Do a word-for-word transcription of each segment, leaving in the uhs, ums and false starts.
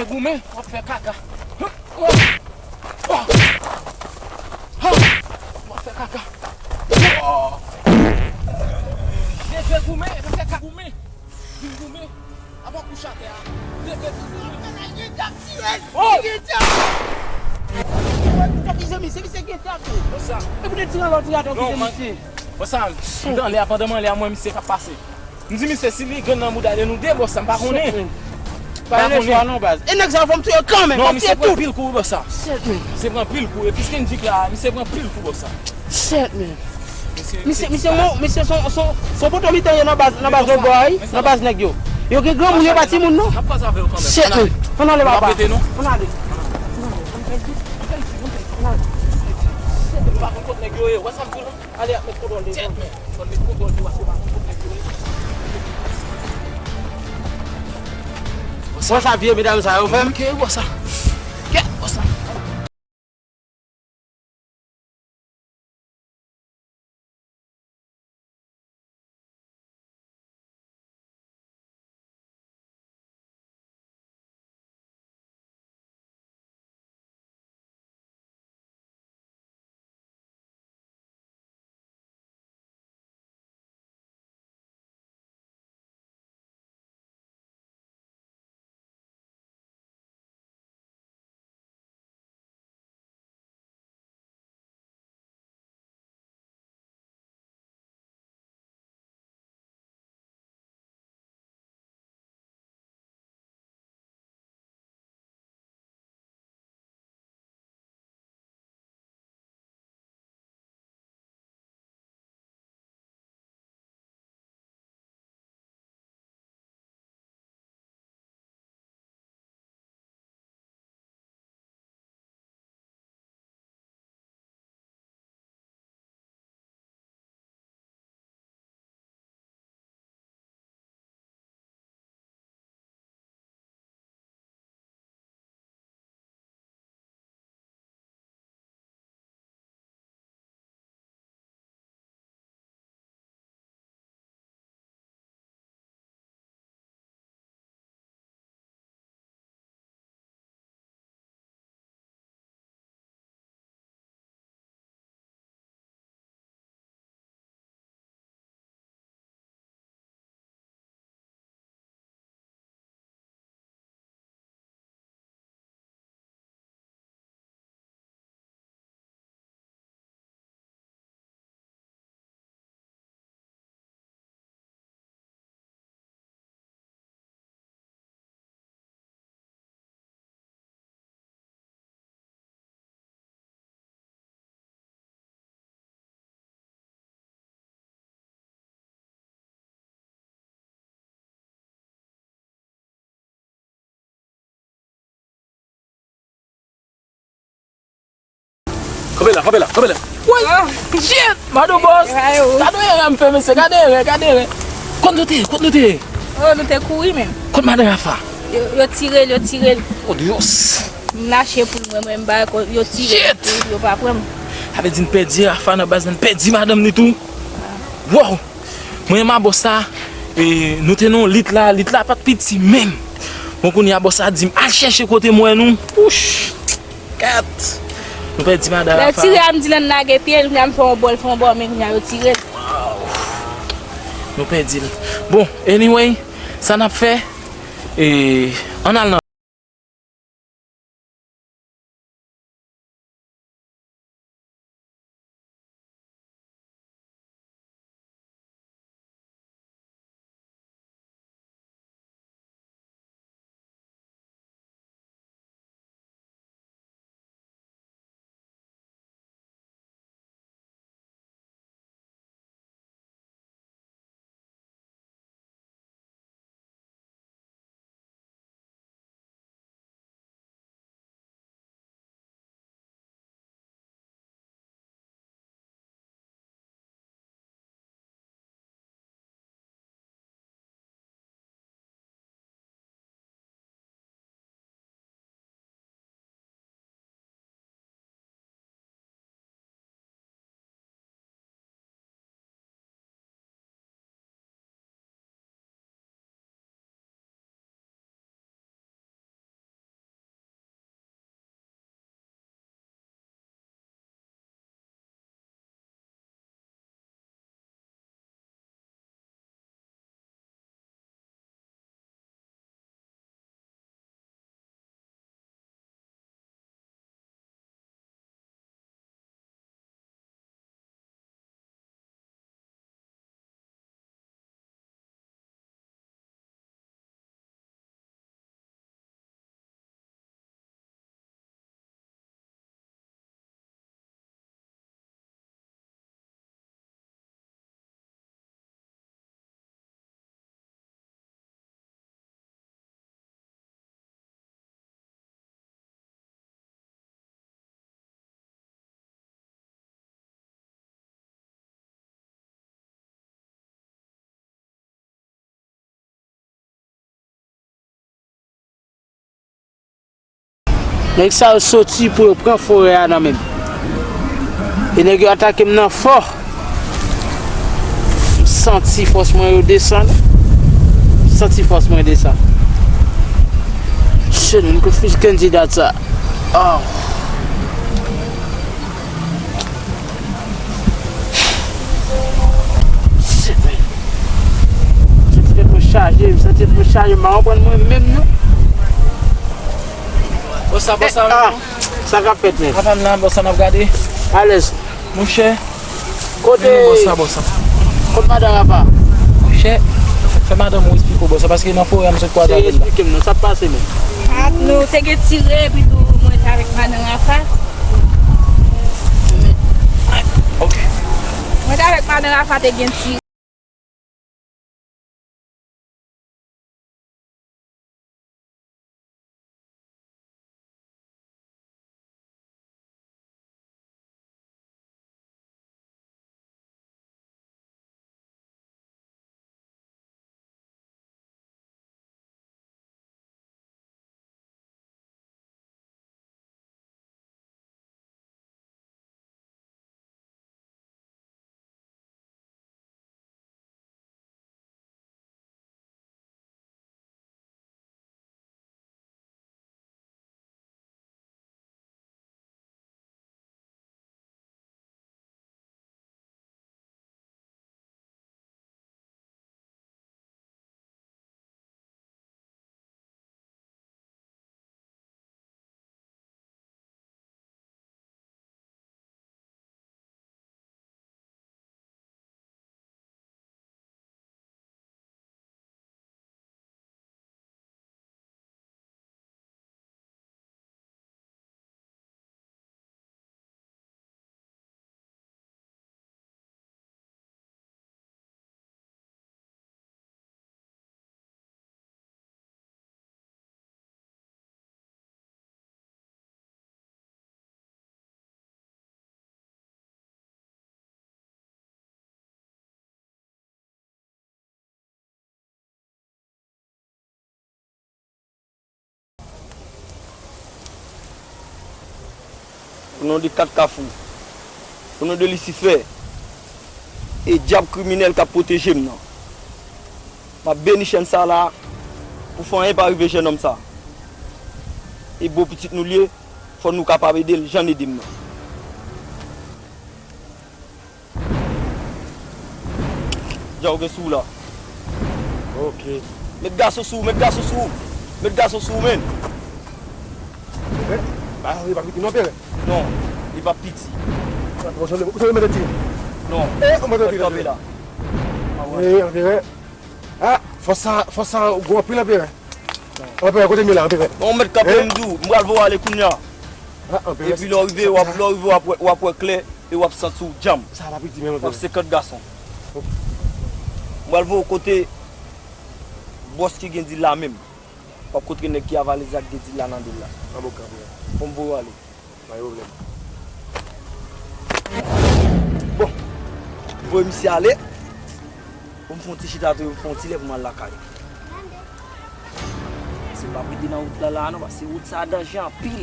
Goumen, w ap fè kaka. W ap fè kaka. Leve goumen, fè kaka goumen. Vin goumen. Apa kouche atè a. Leve goumen. Oh! Fòk izan misye, misye gen tèt. Bòs sa. E pou de ti nan lòt atè w kite misye. Bòs sa, m t anlè a, pandan m anlè a, m wè misye k ap pase. M di misye si li grenn nan mouda de nou de, bòs sa, m pa konnen. Pa konnen. Non, baz. E nèg sa yo fò m touye yo kanmenm, fò m touye tout. Misye pran pil kou, bòs sa. Misye pran pil kou. E piske n di k la, misye pran pil kou, bòs sa. Shit, man. Misye, misye, misye, son, son, son poto mitan yo nan baz, nan baz lòt bò a, wi, nan baz nèg yo. Yo gen granmoun, yo pa timoun, non. Shit, man. Ann ale, papa. Ann ale. Shit, man. Wè sa vye medam sa yo fè m? Wè sa. Wè sa. Kanpe la, kanpe la, kanpe la. Woy! Shit! Madan bòs! Gade erè m fè, mesye, gade erè, gade erè. Kot nou te ye? Kot nou te ye? Oh, nou te kouri menm. Kot madan Rafa? Yo, yo tire l, yo tire l. Oh Dios! M lache pou l mwen, mwen m ba yo tire l, yo pa pran m. Sa vle di n pèdi Rafa nan baz la, n pèdi madanm ni tou. Wow! Mwen e bòs la, e, nou te nan yon lit la, lit la pa t piti menm. Bon, kounye a bòs la di m al chèche kote m wè nou. Wouch! Kat! Nou pèdi madan Rafa. Lè yo tire a, m di l ann lage pye l, kounye a m fè yon bò, l fè yon bò, men kounye a yo tire l. Nou pèdi l. Bon, anyway, sa n ap fè, e, ann al nan Nèg sa yo soti pou yo pran forè a nan men m. E nèg yo atake m nan fò. M santi fòs mwen yo desann. M santi fòs mwen desann. Shit, man, kote fiy kandida sa? Oh. Shit, man. M santi tèt mwen chaje, m santi tèt mwen chaje, m pa konprann mwen menm non. Bòs la, bòs la, ah, sa k ap fèt, men? Apa m nan, bòs la, n ap gade. Alèz. Monchè. Kote, men bòs la, bòs la. Kote madan Rafa? Monchè, fè madanm ou esplike w, bòs la, paske nan forè a m sot kwaze avè l la. Esplike m non, sa k pase, men? Ak nou te gen tire, epi tou mwen te avèk madan Rafa. Ok. Mwen te avèk madan Rafa te gen tire. O non de Kat Kafou, o non de Lisifè, e dyab kriminèl k ap pwoteje m nan, m ap beni chèn sa la pou fè anyen pa rive jennonm sa. E bon pitit nou l ye, fò nou kapab ede l jan n ede m nan. Dja ou gen sou ou la. Ok. Met gason sou ou, met gason sou ou. Met gason sou ou, men. Anperè? Ba, li pa piti non, Anperè. Non, li pa piti. Ou se mete ti. Non. Eh, ou mete ti kanpe la. Eh, Anperè. Ah, fòs sa, fòs sa gwo anpil, Anperè. Anperè, kote m ye la, Anperè? Non, ou mèt kanpe, m di w, m pral voye w ale kounye a. Ah, Anperè. Epi lè w rive, w ap, lè w rive, w ap wè, w ap wè klè e w ap santi w djanm. Sa pa piti menm, Anperè. W ap senkant gason. M pral voye w kote bòs ki gen dil la menm. W ap kontre nèg ki avalize ak gen dil la nan do l la. An bon, Anperè. Fò m voye w ale. Pa gen pwoblèm. Bon, voye misye ale. Pou m fè yon ti chita tou, pou m fè yon ti lè pou m al lakay. Se pa prete nan wout la la non, paske wout sa a danje anpil.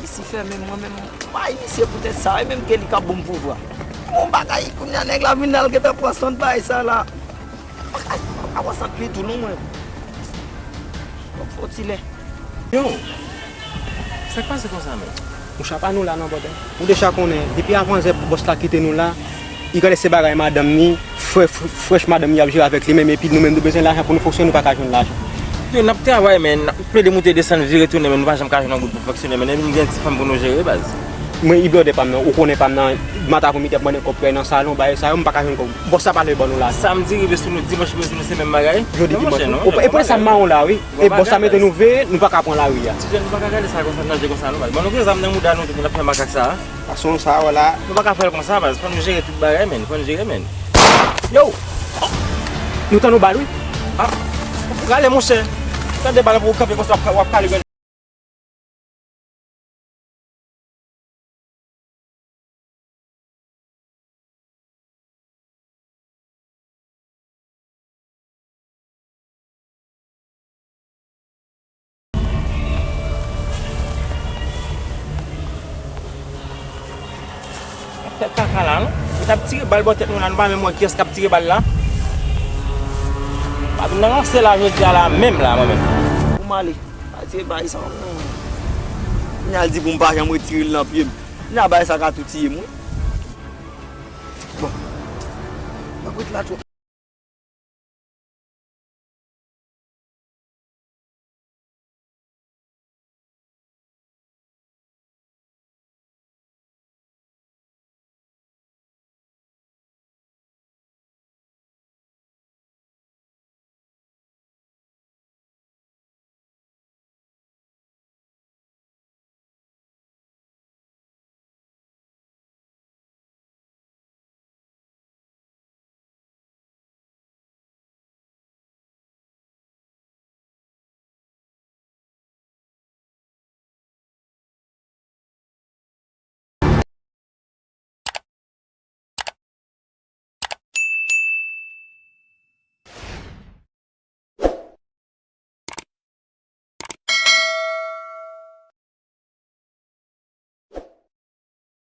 Lisifè menm, mwen menm, m bay misye poutèt sa, e menm ke li k ap ban m pouvwa. Bon bagay, kounye a nèg la vin al gentan pran sant bagay sa la. Avan sant li tou non mwen. Fò m fè yon ti lè. Yo, sa k pase konsa menm? Monchè, pa nou la non, brother. Ou deja konnen, depi avan yè bòs la kite nou la, li ka lese bagay madanm ni, frè, frè, frèch madanm ni ap jere avèk li menm, epi nou menm nou bezwen lajan pou nou fonksyone, nou pa ka jwenn lajan. Yo, n ap travay, men, n ap plede moute desann, vire tounen, men nou pa janm ka jwenn yon goud pou fonksyone, men, epi nou gen ti fanm pou nou jere, baz. Mwen, e brother pa m nan, ou konnen pa m nan, maten aprèmidi ap mande kòb pou al nan salon, bagay sa yo, m pa ka jwenn kòb. Bòs la pa leve ban nou lajan. Samdi rive sou nou, dimanch rive sou nou, se menm bagay. Jodi dimanch, wi. Epi sa m mawon la, wi. E bòs la mete nou veye, nou pa ka pran lari a. Ti jèn, nou pa ka gade sa konsa, nanje konsa, non, baz. Ban nou gen zam nan mouda nou tou pou n ap fè makak sa a. Fason sa a, wè la. Nou pa ka fè l konsa, baz. Fò nou jere tout bagay, men. Fò nou jere, men. Yo! Nou tann yon bal, wi. Ah, ou prale, monchè. Tande bal pou w kanpe konsa, w ap, w ap kale grenn. Kaka la, non? Yo t ap tire bal bò tèt nou la, nou pa menm wè kiyès k ap tire bal la. Pa vin nan ranse la jodi a la menm la, mwen menm. Ou m ale. Pa tire bal sa. Kounya l di pou m pa janm retire l nan pye m. Kounya bal sa ka tou tiye m, wi. Bon. M ap ret la twòp.